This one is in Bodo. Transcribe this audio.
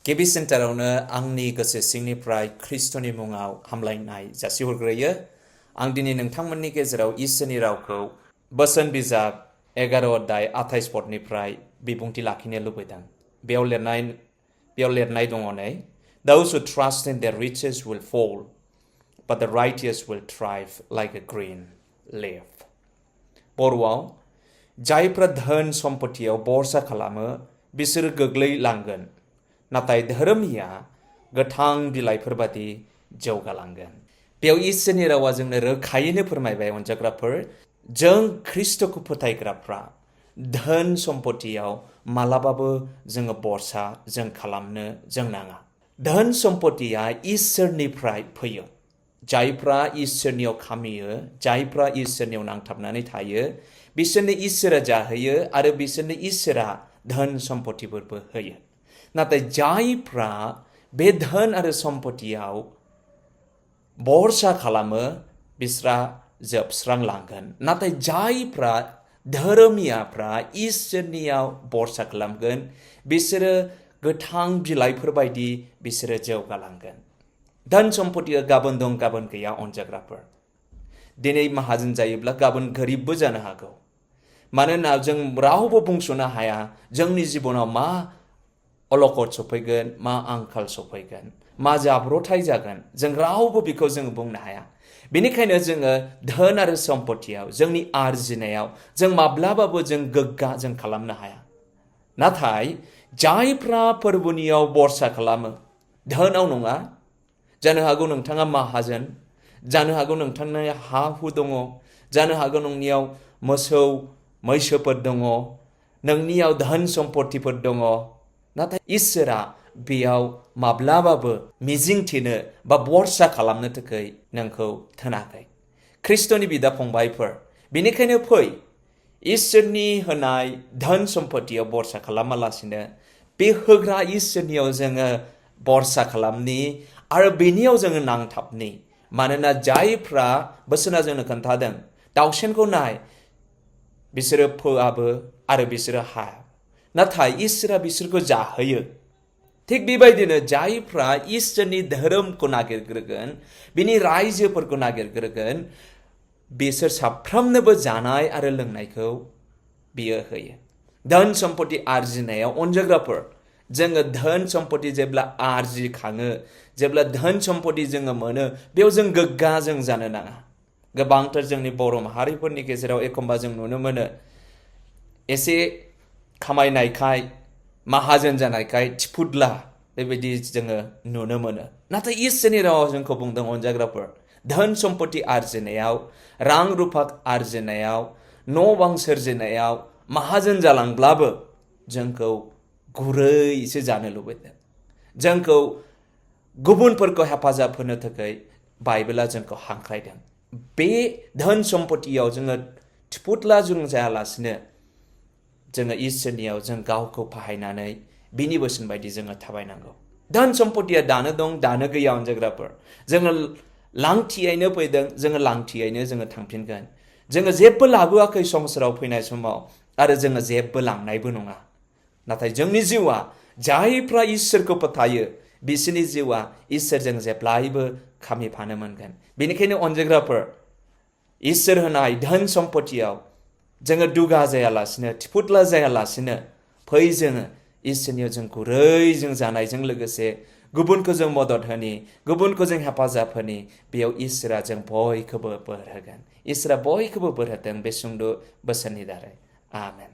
गिबि सेन्टारावनो आंनि गोसो सिंनिफ्राय ख्रिस्ट'नि मुङाव हामलायनाय जासिहरग्रोयो। आं दिनै नोंथांमोननि गेजेराव इसोरनि रावखौ बोसोन बिजाब 11 अध्याय 28 पदनिफ्राय बिबुंथि लाखिनो लुबैदों। बेयाव लिरनाय दङ नै, Those who trust in their riches will fall, but the righteous will thrive like a green leaf. बर'आव, जायफ्रा धोन सम्पथियाव बरसा खालामो बिसोर गोग्लैलांगोन, नाथाय धोरोमिया गोथां बिलाइफोर बादि जौगालांगोन। बेयाव इसोरनि रावा जोंनो रोखायैनो फोरमायबाय अनजाग्राफोर, जों ख्रिस्ट'खौ फोथायग्राफ्रा धोन सम्पथियाव मालाबाबो जोङो बरसा जों खालामनो जों नाङा। धोन सम्पथिया इसोरनिफ्राय फैयो। जायफ्रा इसोरनियाव खामियो, जायफ्रा इसोरनियाव नांथाबनानै थायो, बिसोरनो इसोरा जाहोयो आरो बिसोरनो इसोरा धोन सम्पथिफोरबो होयो। नाथाय जायफ्रा बे धोन आरो सम्पथियाव बरसा खालामो बिस्रा जोबस्रांलांगोन। नाथाय जायफ्रा धोरोमियाफ्रा इसोरनियाव बरसा खालामगोन बिसोरो गोथां बिलाइफोर बायदि बिसोरो जौगालांगोन। धोन सम्पथिया गाबोन दं गाबोन गैया अनजाग्राफोर। दिनै माहाजोन जायोब्ला गाबोन गोरिबबो जानो हागौ। मानोना जों रावबो बुंस'नो हाया जोंनि जिबनाव मा अलखद सफैगोन, मा आंखाल सफैगोन, मा जाब्रथाय जागोन, जों रावबो बेखौ जों बुंनो हाया। बेनिखायनो जोङो धोन आरो सम्पथियाव जोंनि आरजिनायाव जों माब्लाबाबो जों गोग्गा जों खालामनो हाया। नाथाय जायफ्रा फोरबोनियाव बरसा खालामो, धोनाव नङा, जानो हागौ नोंथाङा माहाजोन, जानो हागौ नोंथांनो हा हु दङ, जानो हागौ नोंनियाव मोसौ मैसोफोर दङ, नोंनियाव धोन सम्पथिफोर दङ, नाथाय इसोरा बेयाव माब्लाबाबो मिजिंथिनो बा बरसा खालामनो थाखाय नोंखौ थोनाखै। ख्रिस्ट'नि बिदा फंबायफोर, बेनिखायनो फै इसोरनि होनाय धोन सम्पथियाव बरसा खालामालासिनो बे होग्रा इसोरनियाव जोङो बरसा खालामनि आरो बेनियाव जोङो नांथाबनि। मानोना जायफ्रा बोसोना जोंनो खोन्थादों, दाउसेनखौ नाय, बिसोरो फोआबो आरो बिसोरो हाया, नाथाय इसोरा बिसोरखौ जाहोयो। थिग बेबायदिनो जायफ्रा इसोरनि धोरोमखौ नागिरग्रोगोन, बिनि रायजोफोरखौ नागिरग्रोगोन, बिसोर साफ्रोमनोबो जानाय आरो लोंनायखौ बियो होयो। धोन सम्पथि आरजिनायाव अनजाग्राफोर, जोङो धोन सम्पथि जेब्ला आरजिखाङो, जेब्ला धोन सम्पथि जोङो मोनो, बेयाव जों गोग्गा जों जानो नाङा। गोबांथार जोंनि बर' माहारिफोरनि गेजेराव एखमबा जों नुनो मोनो, एसे खामायनायखाय, माहाजोन जानायखाय थिफुदला बेबायदि जोङो नुनो मोनो। नाथाय इसोरनि रावा जोंखौ बुंदों अनजाग्राफोर, धोन सम्पथि आरजिनायाव, रां रुफा आरजिनायाव, न' बां सोरजिनायाव माहाजोन जालांब्लाबो जोंखौ गुरैसो जानो लुबैदों। जोंखौ गुबुनफोरखौ हेफाजाब होनो थाखाय बाइबेला जोंखौ हांख्रायदों। बे धोन सम्पथियाव जोङो थिफुदला जों जायालासिनो जोङो इसोरनियाव जों गावखौ बाहायनानै बिनि बोसोन बायदि जोङो थाबायनांगौ। धोन सम्पथिया दानो दं, दानो गैया अनजाग्राफोर। जोङो लांथियैनो फैदों, जोङो लांथियैनो जोङो थांफिनगोन। जोङो जेबो लाबोआखै संसाराव फैनाय समाव आरो जोङो जेबो लांनायबो नङा। नाथाय जोंनि जिउआ जायफ्रा इसोरखौ फोथायो बिसोरनि जिउआ इसोरजों जेब्लायबो खामिफानो मोनगोन। बेनिखायनो अनजाग्राफोर, इसोर होनाय धोन सम्पथियाव जोङो दुगा जायालासिनो, थिफुदला जायालासिनो फै जोङो इसोरनियाव जों गुरै जों जानायजों लोगोसे गुबुनखौ जों मदद होनि, गुबुनखौ जों हेफाजाब होनि। बेयाव इसोरा जों बयखौबो बोर होगोन। इसोरा बयखौबो बोर होथों बे सुंद' बोसोननि दारै। आमेन।